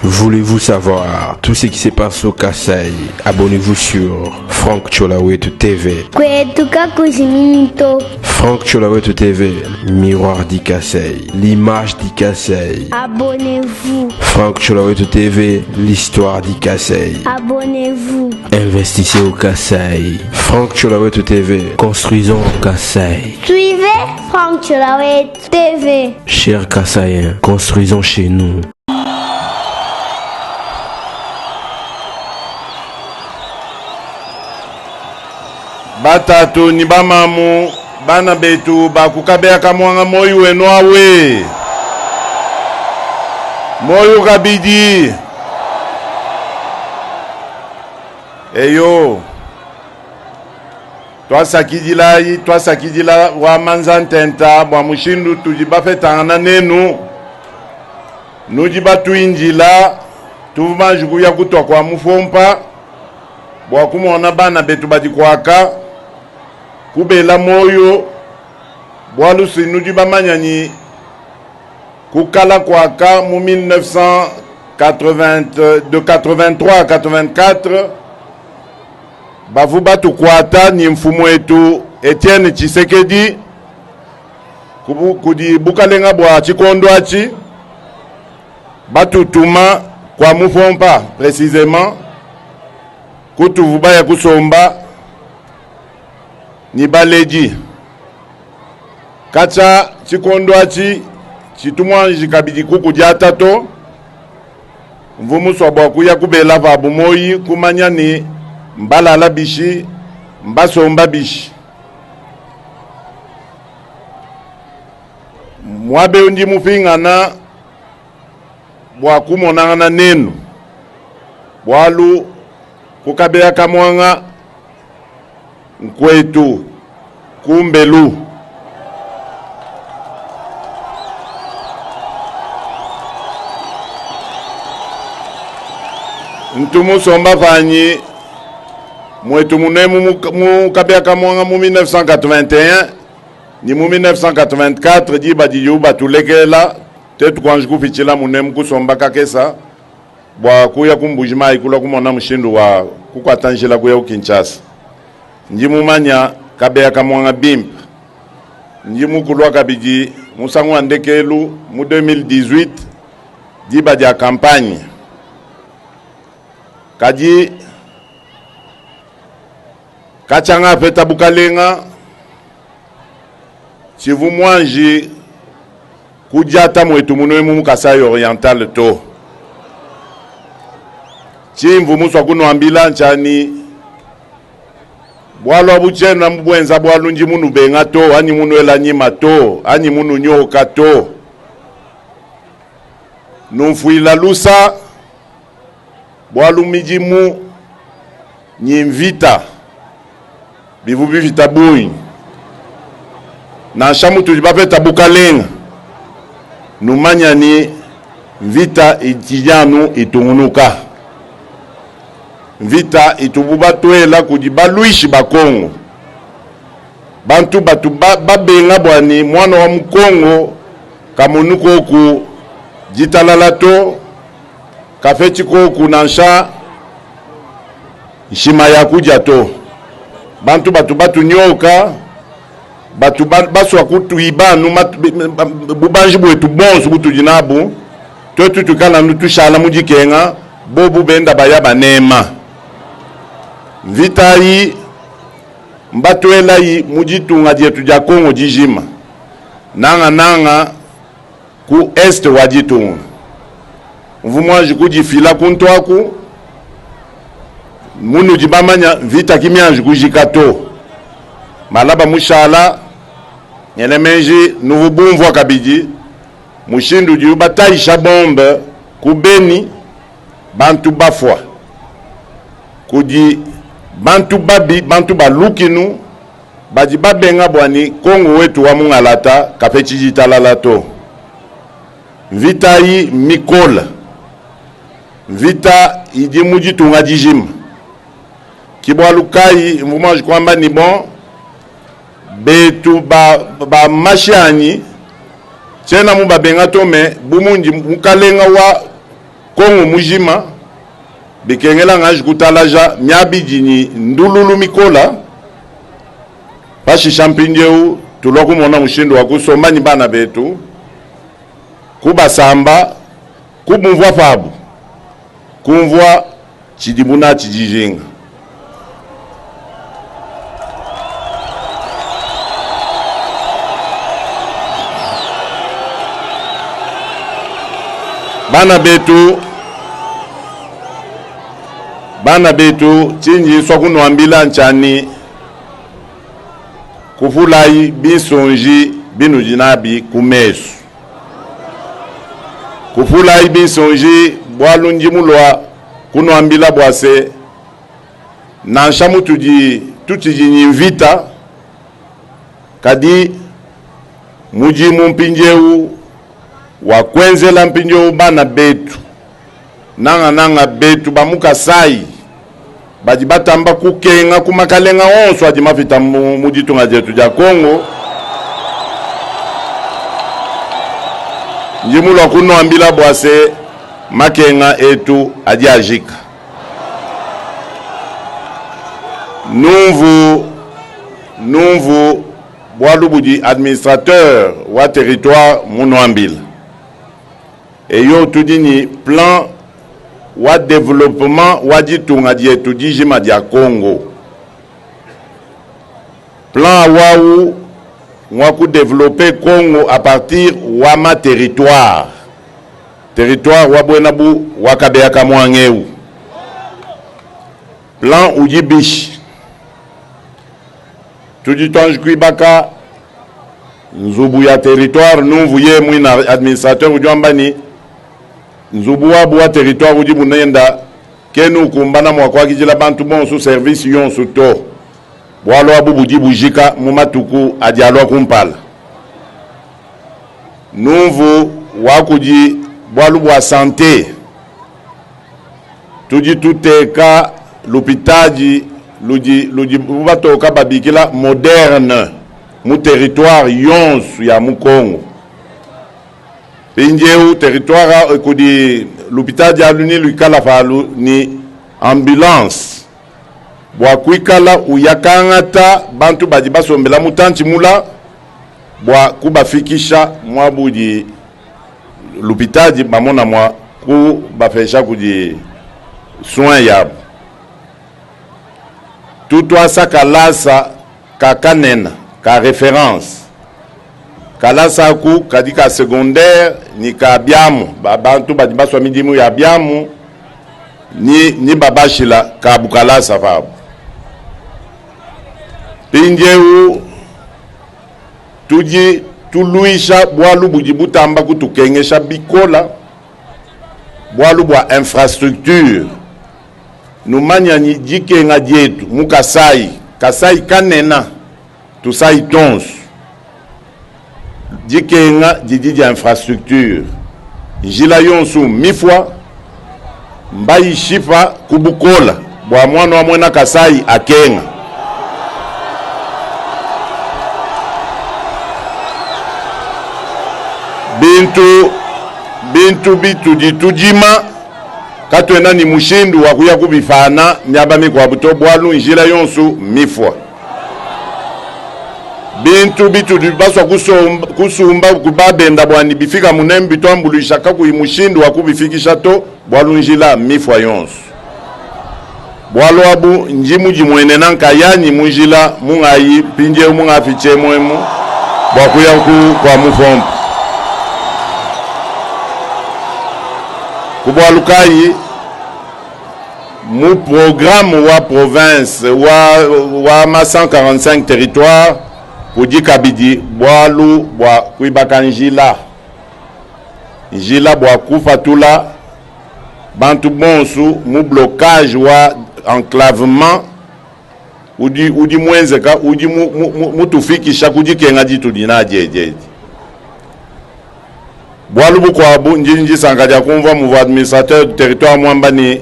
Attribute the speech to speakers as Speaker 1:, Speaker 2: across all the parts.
Speaker 1: Voulez-vous savoir tout ce qui se passe au Kasaï? Abonnez-vous sur Franck Tsholawetu TV.
Speaker 2: Kwetu kakujimini to.
Speaker 1: Franck Tsholawetu TV, miroir du Kasaï, l'image du Kasaï.
Speaker 2: Abonnez-vous.
Speaker 1: Franck Tsholawetu TV, l'histoire du Kasaï.
Speaker 2: Abonnez-vous.
Speaker 1: Investissez au Kasaï. Franck Tsholawetu TV, construisons au Kasaï.
Speaker 2: Suivez Franck Tsholawetu TV.
Speaker 1: Chers Kasaïens, construisons chez nous.
Speaker 3: Batatu ni bamamu bana betu bakukabeya kamwanga moyi wenu awe moyo kabidi eyo twasakidilayi twasakidila wa manza ntenta bua mushindu tudi bapetangana nenu nudi batuindila tuvu banji kuya kutua kua mufompa bua kumona bana betu badi kuaka kubela moyo bualu si nudi bamanya ni kukala kuaka mu 1980 de 83 à 84 bavu batukuata ni mfumu wetu Etienne Tshisekedi kudi bukalenga bua tshikondo atshi batutuma kua mufompa précisément kutuvu baya kusomba ni baledi katshia tshikondo atshi tshitumwanji kabidi kukudiata to mvumuswa bua kuya kubela pabu moyi kumanya ni mbalala bishi mbasomba bishi mwabe ndi mupingana bua kumonangana nenu bualu kukabeya kamwanga nkwetu kumbelu. Ntumusomba panyi mwetu munemu mu Kabeya Kamwanga mu 1981 ni mu 1984 diba didibu batulekela tetu kuanji kupitshila munemu kusomba kakesa bua kuya ku Mbuji-Mayi kulua kumona mushindu wa kukuata njila kuya ku Kinshasa. Ndi mumanya Kabeya Kamwanga bimpe. Ndi mukulua kabidi musangu wa ndekelu mu 2018 diba dia campagne. Kadi katshianga apeta bukalenga tshivu muanji kudiata muetu munuemu mu Kasai Oriental to. Tshimvu musua kunuambila ntshiani bualu abu tshiena buenza bualu ndi munubenga to anyi munuela nyima to anyi mununyoka to. Numfuila lusa bualu midimu nyi mvita bivu bivita bungi nansha mutudi bapeta bukalenga numanya ni mvita itshidi anu itungunuka. Mvita itubu batuela kudi baluishi ba Kongo bantu batu babenga bua ni mwana wa mukongo kamonu koku ditalala to kafeti koku nansha nshima ya kudia to. Bantu batu batunyoka batu basua kutuiba anu bubanji buetu bonso butudi nabu tuetu tuikala anu tushala mu dikenga bobu benda baya banema. Mvita ayi mbatuelayi mu ditunga dietu dia Kongo dijima nangananga ku est wa ditunga. Mvu muanji kudifila kuntu aku munudi bamanya mvita ki mianji kujika to. Malaba mushala ngele menji nuvu bumvua kabidi mushindu udibu batayisha bombe ku Beni bantu bafua kudi bantu babi bantu ba lukinu badi babenga bua ni Kongo wetu wa mungalata kapetshi ditalala to. Mvita ayi mikola mvita idi mu ditunga dijima ki bualu kayi mvu muanji kuamba ni bon betu ba, ba mashi anyi tshiena mubabenga to me bu mundi mukalenga wa Kongo mujima bikengela ngaji kutalaja miaba idi ne ndululu mikola. Pashisha mpindieu tulua kumona mushindu wa kusomba ne bana betu, kubasamba, kubumvua pabu, kumvua tshidibu natshi dijinga. Bana betu, bana betu, tshindi nsua kunuambila ntshiani, kupulayi binsonji binudi nabi ku mesu. Kupulayi binsonji bualu ndi mulua kunuambila bua se, nansha mutudi tutshidi ne mvita, kadi mudimu mpindieu wa kuenzela mpindieu bana betu, nangananga betu ba mu Kasai badi batamba kukenga ku makalenga onso adi mapita mu ditunga dietu dia Congo. Ndi mulua kunuambila bua se makenga etu adi ajika. Numvu, numvu bualu budi administrateur wa territoire munuambila. Eyo, tudi ne plan wa developpement wa ditunga dietu dijima dia Congo. Plan wawu ngwa ku developper Congo a partir wa ma territoire. Territoire wa buena bu wa Kabeya Kamwanga eu. Plan udi bishi? Tudi tuanji kuibaka nzubu ya territoire. Numvu ye muina administrateur udi wamba ni nzubu wabu wa territoire udi bunenda kena ukumbana mua kuakidila bantu bonso service yonso to. Bualu abu budi bujika mu matuku adi alua kumpala. Numvu wakudi bualu bua sante. Tudi tuteka lupitadi ludi ludibu batoka babikila moderne mu territoire yonso ya mu Congo. Mpindieu territoire kudi lupitadi alu ni luikala palu ni ambulance bua kuikala uya kangata bantu badi basombela mutantshi mula bua kubafikisha muabu udi lupitadi bamona mua kubapesha kudi soin yabu. Tutuasa kalasa ka kanena ka reference. Kalasa aku kadi ka secondaire ni ka biamu, ba bantu badi basua midimu ya biamu ni, ni babashila kabu kalasa pabu. Mpindieu tudi tuluisha bualu budi butamba kutukengesha bikola, bualu bua infrastructure. Numanya nyi dikenga dietu mu Kasai, Kasai kanena Tusai tonsu, dikenga didi dia infrastructure, njila yonsu mifua, mbayishipa ku bukola bua muana wa muena Kasai akenga. Bintu bintu bitudi tudima katuena ne mushindu wa kuya kubipana miaba mikuabu to, bualu njila yonsu mmifua. Bintu bitudi basua kusumba ku babenda bua ne bifika munemu bituambuluisha kakuyi mushindu wa kubifikisha to, bualu njila mmifua yonsu. Bualu abu ndi mudimuenena nkayanyi mu njila mungayi mpindieu mungafitshi emuemu bua kuya ku kua mupompo. Ku bualu kayi mu programme wa province wa, wa ma 145 territoires kudi kabidi bualu bua kuibaka njila, njila bua kupatula bantu bonsu mu blocage wa enclavement udi, udi muenzeka udi mutufikisha ku dikenga ditudi nadi edi edi. Bualu bukuabu, ndi ne disanka dia kumvua muvua administrateur du territoire muamba ne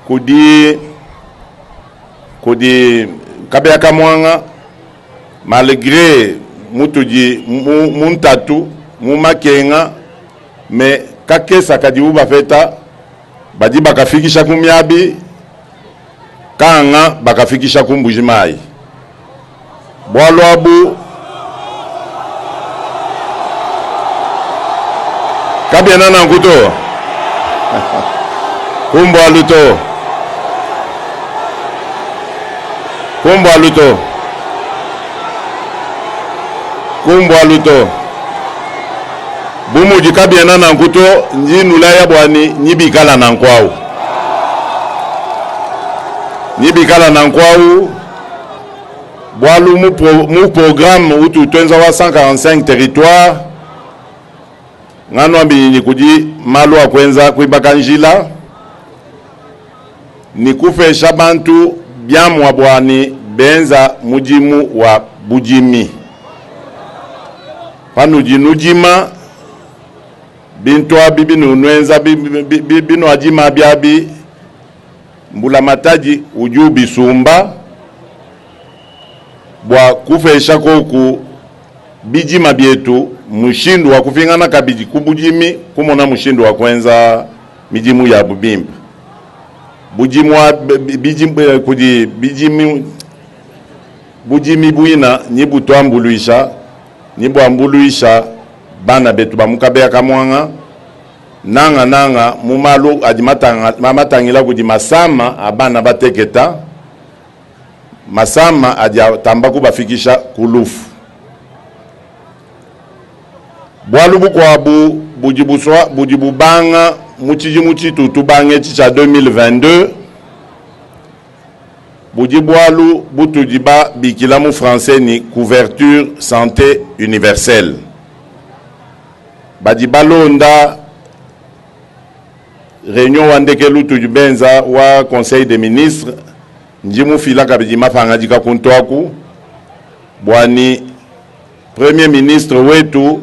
Speaker 3: kudi kudi Kabeya Kamwanga malgre mutudi mu, mu ntatu mu makenga me kakesa kadibu bapeta. Badi bakafikisha ku miabi, kanga bakafikisha ku Mbuji-Mayi. Bualu abu kabiena nanku to. Kumbualu to. Kumbualu to. Kumbualu to. Bu mudi kabiena nanku to, ndi nulaya bua ni nibikala nanku awu. Nibikala nanku awu bualu mu pro, mu programme utu tuenza wa 145 territoire nganuambinyi kudi malu a kuenza kuibaka njila ni kupesha bantu biamua bua ni benza mudimu wa budimi. Panudi nudima bintu abi binunuenza binuadima abi abi, mbulamatadi udi ubisumba bua kupesha koku bidima bietu mushindu wa kupingana kabidi ku budimi, kumona mushindu wa kuenza midimu yabu bimpe. Budimu kudi bidimi Budimi buina ni butuambuluisha ni buambuluisha bana betu ba mu Kabeya Kamwanga, nanga nanga mu malu adi matangila kudi masama a bana bateketa, masama adi atamba kubafikisha ku lufu. Bualu bukuabu budi busua budi bubanga mu tshidimu tshitu tubanga etshi tshia 2022, Budi bualu butudi ba bikila mu français ni couverture sante universelle. Badi balonda reunion wa ndekelu tudi benza wa conseil des ministres, ndi mufila kabidi mapangadika kuntu aku bua ni premier ministre wetu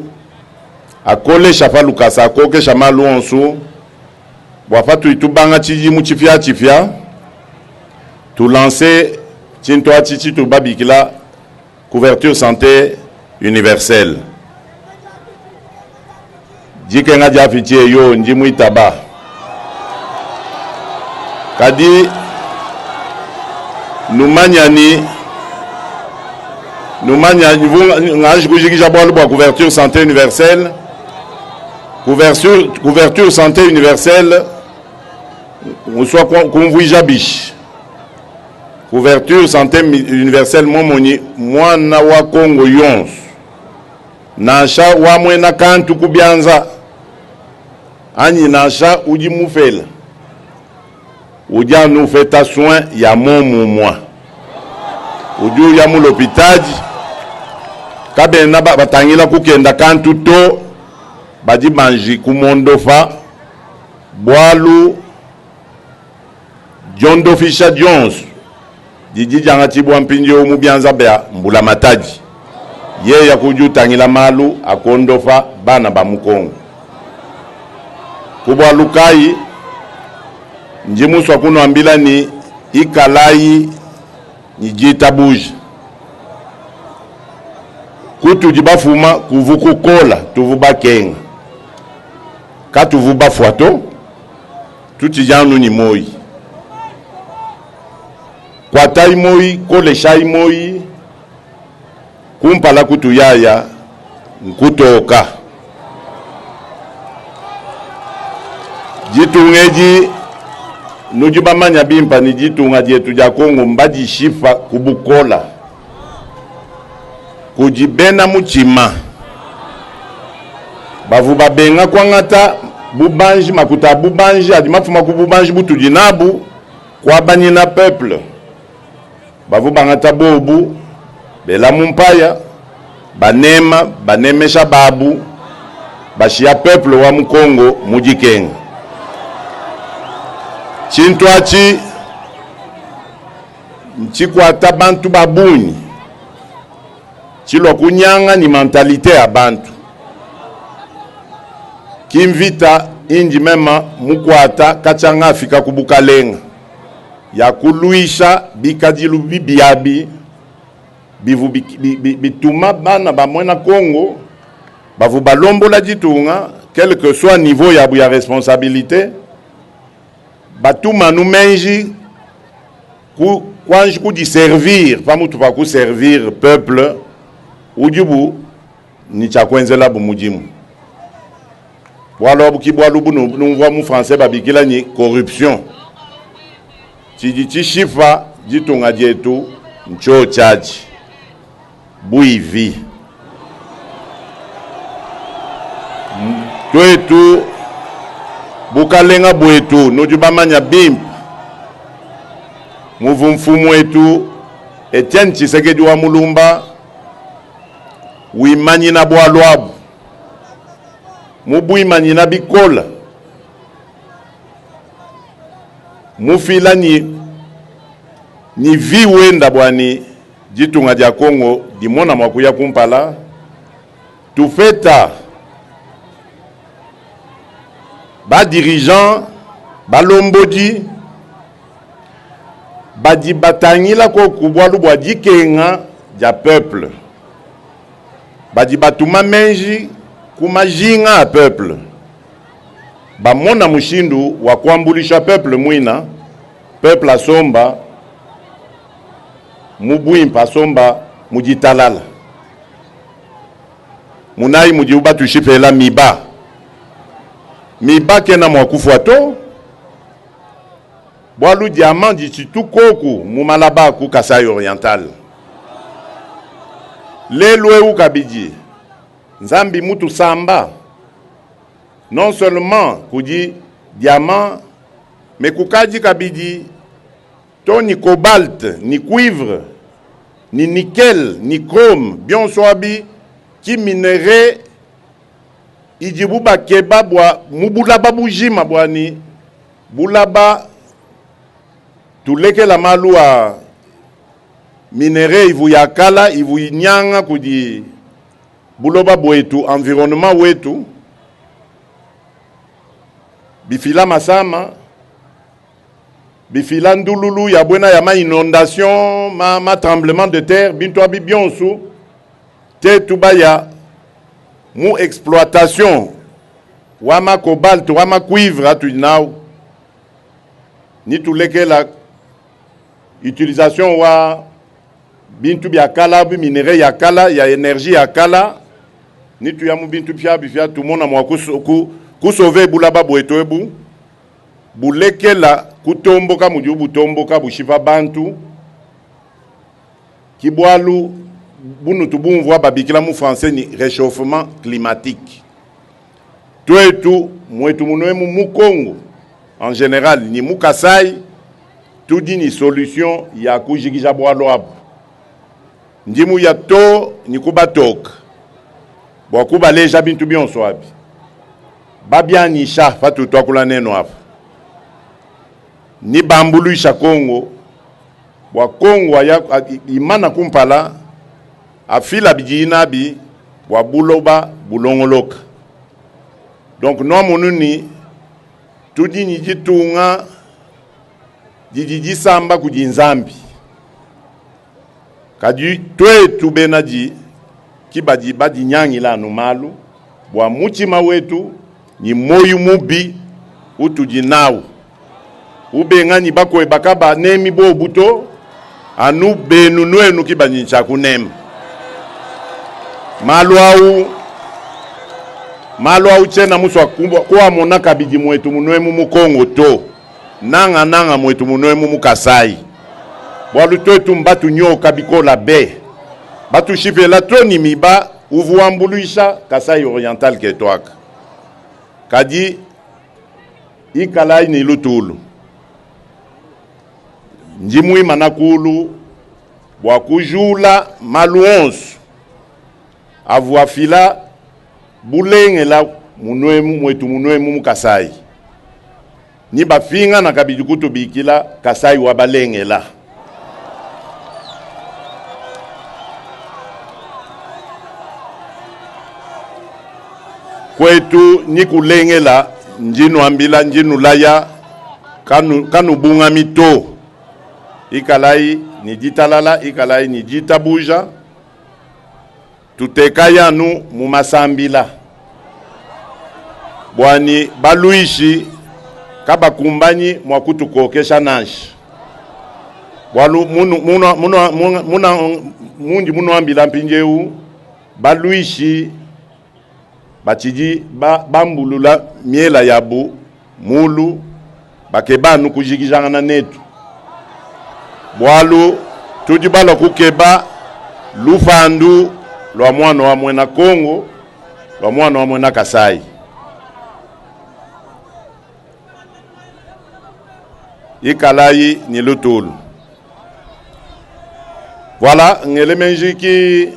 Speaker 3: akolesha pa lukasa, akokesha malu onsu Bua patudi tubanga tshidimu tshipiatshipia, tu lancer tshintu atshi tshitu babikila couverture sante universelle. Dikenga diapitshi eyo ndi muitaba, kadi numanya ni numanya nganji kujikija bualu bua couverture sante universelle. Couverture, couverture santé universelle usua kumvuija bishi? Couverture santé universelle momonyi mwana wa Kongo yonso nansha wa muena kantu ku bianza anyi nansha udi mufela udi anu ufeta soin ya momumua udi uya mu lopitadi kabena batangila kukenda kantu to badi banji kumondopa bualu diondofisha dionso didi diangatshibua mpindieu mu bianza bia mbulamatadi yeya kudi utangila malu a kuondopa bana ba mu Kongo. Ku bualu kayi ndi musua kunuambila ni ikalayi ni ditabuja. Kutudi bafuma kuvu kukola tuvu bakenga, katuvu bafua to, tutshidi anu ni moyi. Kuatayi moyi, koleshayi moyi, kumpala kutuyaya nkutoka. Ditunga edi nudi bamanya bimpa ni ditunga dietu dia Kongo mbadishipa ku bukola kudi bena mutshima bavu babenga kuangata bubanji, makuta a bubanji adi mafuma ku bubanji butudi nabu kuabanyina peuple. Bavua bangata bobu, bela mu mpaya, banema, banemesha babu, bashiya peuple wa mu Congo mu dikenga. Tshintu atshi ntshikuata bantu ba bungi, tshilua kunyanga ni mentalite ya bantu. Ki mvita indi mema mukuata katshia ngafika ku bukalenga. ya kuluisha bikadilu bibi abi bivu bituma bana ba muena Congo bavu balombola ditunga quel que soit niveau yabu ya responsabilite. Batuma anu menji ku kuanji kudiservir pamutu pa kuservir peuple udibu ne tshia kuenzelabu mudimu. Bualu abu ki bualu bunumvua mu français babikila ni corruption. Tshidi tshishipa ditunga dietu ntshiotshi buivi. Tuetu bukalenga buetu nudi bamanya bimpe muvu mfumu wetu Etienne Tshisekedi wa Mulumba wimanyina bualu abu mubuimanyina bikola mufila ni ni vi wenda bwani ditunga dia Congo dimona mua kuya kumpala tupeta ba dirigeant balombodi badi batangila koku bualu bua dikenga dia peuple badi batuma menji ku majinga a peuple bamona mushindu wa kuambulisha peuple muina peuple asomba mu buimpe asomba mu ditalala munayi mudibu batushipela miba miba kena mua kufua to bualu diamant ditshitu koku mu malaba ku Kasai Oriental lelu eu kabidi Nzambi mutusamba non seulement kudi diamant mais kukadi kabidi to ni cobalt ni cuivre ni nickel ni chrome bionso abi ki minerai idibu bakeba bua mu bulaba bujima bwani bulaba tulekela malu a minerai ivu ya kala ivu inyanga kudi buloba bwetu environnement wetu bifila masama bifila ndululu ya bwena ya ma inondation ma, ma tremblement de terre bintu abi bionso te tubaya mu exploitation wa ma cobalt wa ma cuivre atudi nau ni tulekela utilisation wa bintu bia kala bi minerai ya kala ya energie ya kala ni tuya mu bintu bia bia tumona mua kusauver bulaba bwetu ebu bulekela kutomboka mudi butomboka bushipa bantu kibwalu bunutu bumvua babikila mu français ni réchauffement climatique twetu mwetu munwemu mu Congo en général ni mu Kasai tudi ni solution ya kujikija bwalu abu ndimu ya to ni kubatoka bua kubaleja bintu bionso abi babianyisha patu twakula neno apa ni bambuluisha Congo bua Congo aya imana kumpala afila bidi nabi bua buloba bulongoloka donc nwamonu ni tudi ni ditunga didi disamba kudi Nzambi kadi twetu bena di ki badi badinyangila anu malu bua mutima wetu ni moyo mubi utudi nawu ubengani bakwebaka banemi bobu to anu benu nwenu ki banyincha kunema malu au malu au tshiena musua kuamona kabidi mwetu munwemu mu Kongo to nanga nanga mwetu munwemu mu Kasai bwalu twetu mbatu nyoka bikola be batushipela to ni miba uvuambuluisha Kasai Oriental ketwaka kadi ikalai ni lutulu ndi muimana kulu bua kujula malu onso avua afila bulengela munwemu mwetu munwemu mu Kasai ni bafingana kabidi kutubikila Kasai wa balengela. Kwetu ni kulengela njinu ambila njinu laya kanu, kanu bungami to ikalai ni ditalala ikalai ni ditabuja tutekayanu mu masambila bwani baluishi. Kabakumbanyi mua kutukokesha nansha. Bualu munu, munu, munu, munu, munu, mundi munuambila mpindieu, baluishi batshidi ba, bambulula miela yabu mulu, bakeba anu kujikijangana netu. Bualu tudi balua kukeba lupandu lua muana wa muena Kongo, lua muana wa muena Kasai. Ikalayi ne lutulu. Voilà, ngele menji ki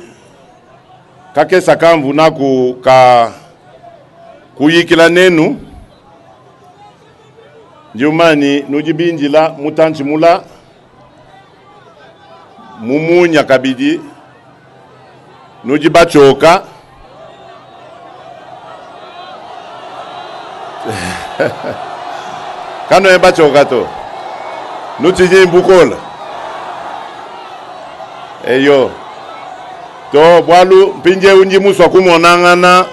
Speaker 3: kakesa kamvu naku ka kuyikila nenu. Ndiumani nudi bindila mutantshi mula mumunya kabidi nudi batshioka. Kanoe batshioka to, nutshidi bukola eyo to, bualu mpindieu ndi musua kumonangana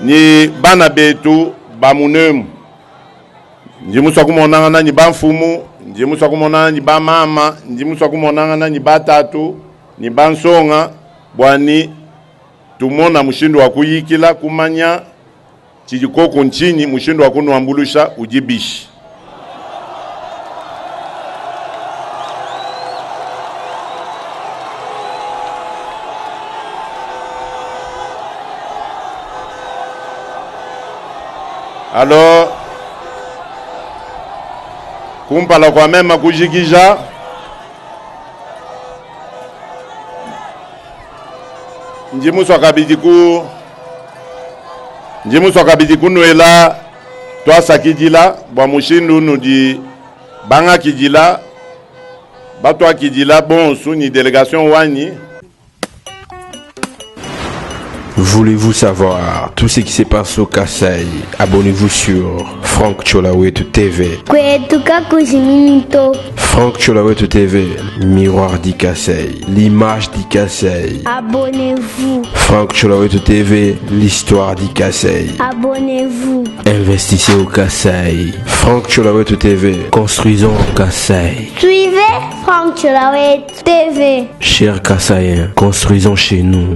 Speaker 3: ni bana betu ba munemu. Ndi musua kumonangana ni bamfumu, ndi musua kumonangana ni bamama, ndi musua kumonangana ni batatu ni bansonga, bua ni tumona mushindu wa kuyikila, kumanya tshidi koku ntshinyi, mushindu wa kunuambulusha udi bishi. Alors, kumpala kua meme kujikija, ndi musua kabidi ku ndi musua kabidi kunuela tuasakidila bua mushindu unudi bangakidila, batuakidila bonsu ni delegation wanyi.
Speaker 1: Voulez-vous savoir tout ce qui se passe au Kasaï? Abonnez-vous sur Franck Tsholawetu TV.
Speaker 2: Kwetu kakujimini to.
Speaker 1: Franck Tsholawetu TV, miroir du Kasaï, l'image du Kasaï.
Speaker 2: Abonnez-vous.
Speaker 1: Franck Tsholawetu TV, l'histoire du Kasaï.
Speaker 2: Abonnez-vous.
Speaker 1: Investissez au Kasaï. Franck Tsholawetu TV, construisons au Kasaï.
Speaker 2: Suivez Franck Tsholawetu TV.
Speaker 1: Chers Kasaïens, construisons chez nous.